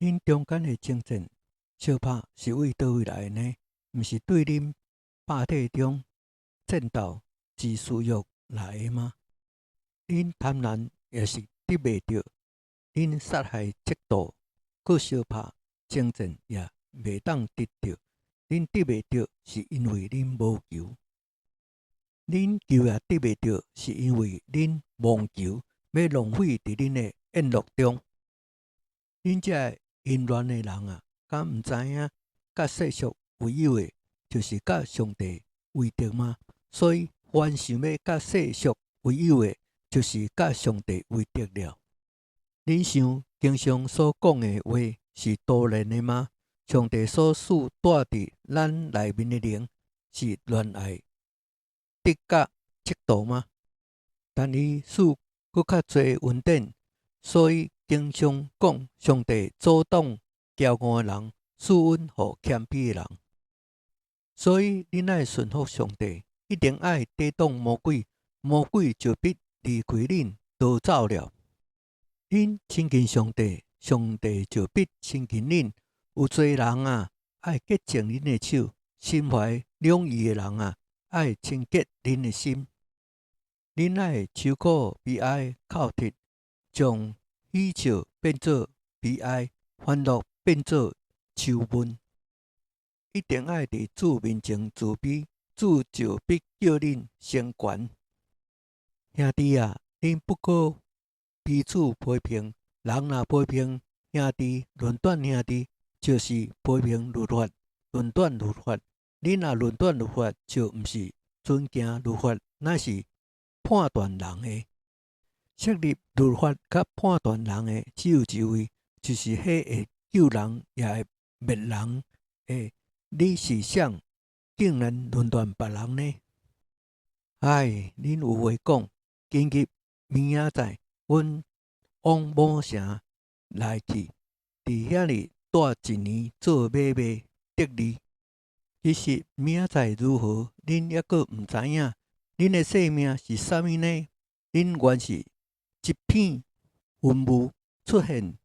恁中間的爭戰相拍是為佗位來的呢？毋是對恁百體中戰鬥之私欲來的嗎？恁貪婪也是得袂著，恁殺害嫉妒，閣相拍爭戰也袂當得著。恁得袂著，是因為恁無求；恁求也得袂著，是因為恁妄求，欲浪費佇恁的宴樂中。恁這个淫亂的人啊，敢毋知影佮世俗為友的，就是佮上帝為敵嗎？所以，凡想欲佮世俗為友的，就是佮上帝為敵了。恁想經上所講的話是徒然的嗎？上帝所賜住佇咱內面的靈是戀愛得佮嫉妒嗎？但伊賜閣較濟恩典，所以經上講，上帝阻擋驕傲的人，賜恩予謙卑的人。所以恁愛順服上帝，一定愛抵擋魔鬼，魔鬼就必離開恁逃走了。恁親近上帝，上帝就必親近恁。有罪人啊，愛潔淨恁的手；心懷兩意的人啊，愛清潔恁的心。恁愛愁苦悲哀哭啼，將喜笑變做悲哀，歡樂變做愁悶。一定愛佇主面前自卑，主就必叫恁成懸。兄弟啊，恁不可彼此批評。人若批評兄弟，論斷兄弟，就是批評律法，論斷律法。恁若論斷律法，就毋是遵行律法，乃是判斷人的。設立律法佮判斷人的，只有一位，就是彼會救人也會滅人的。你是誰，竟然論斷別人呢？唉，恁有話講，今日明仔載，阮往某城來去，佇遐裡蹛一年做買賣得利。其實明仔載如何，恁猶閣毋知影。恁的生命是啥物呢？恁原是一片雲霧出現，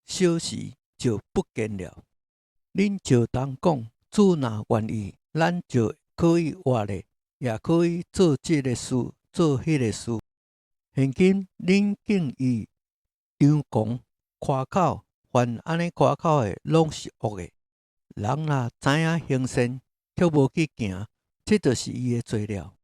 少時就不見了。恁就當講，主若願意，咱就可以活咧，也可以做這个事，做彼个事。現今恁竟以張狂誇口，凡按呢誇口的，攏是惡的。人若知影行善，卻無去行，這就是伊的罪了。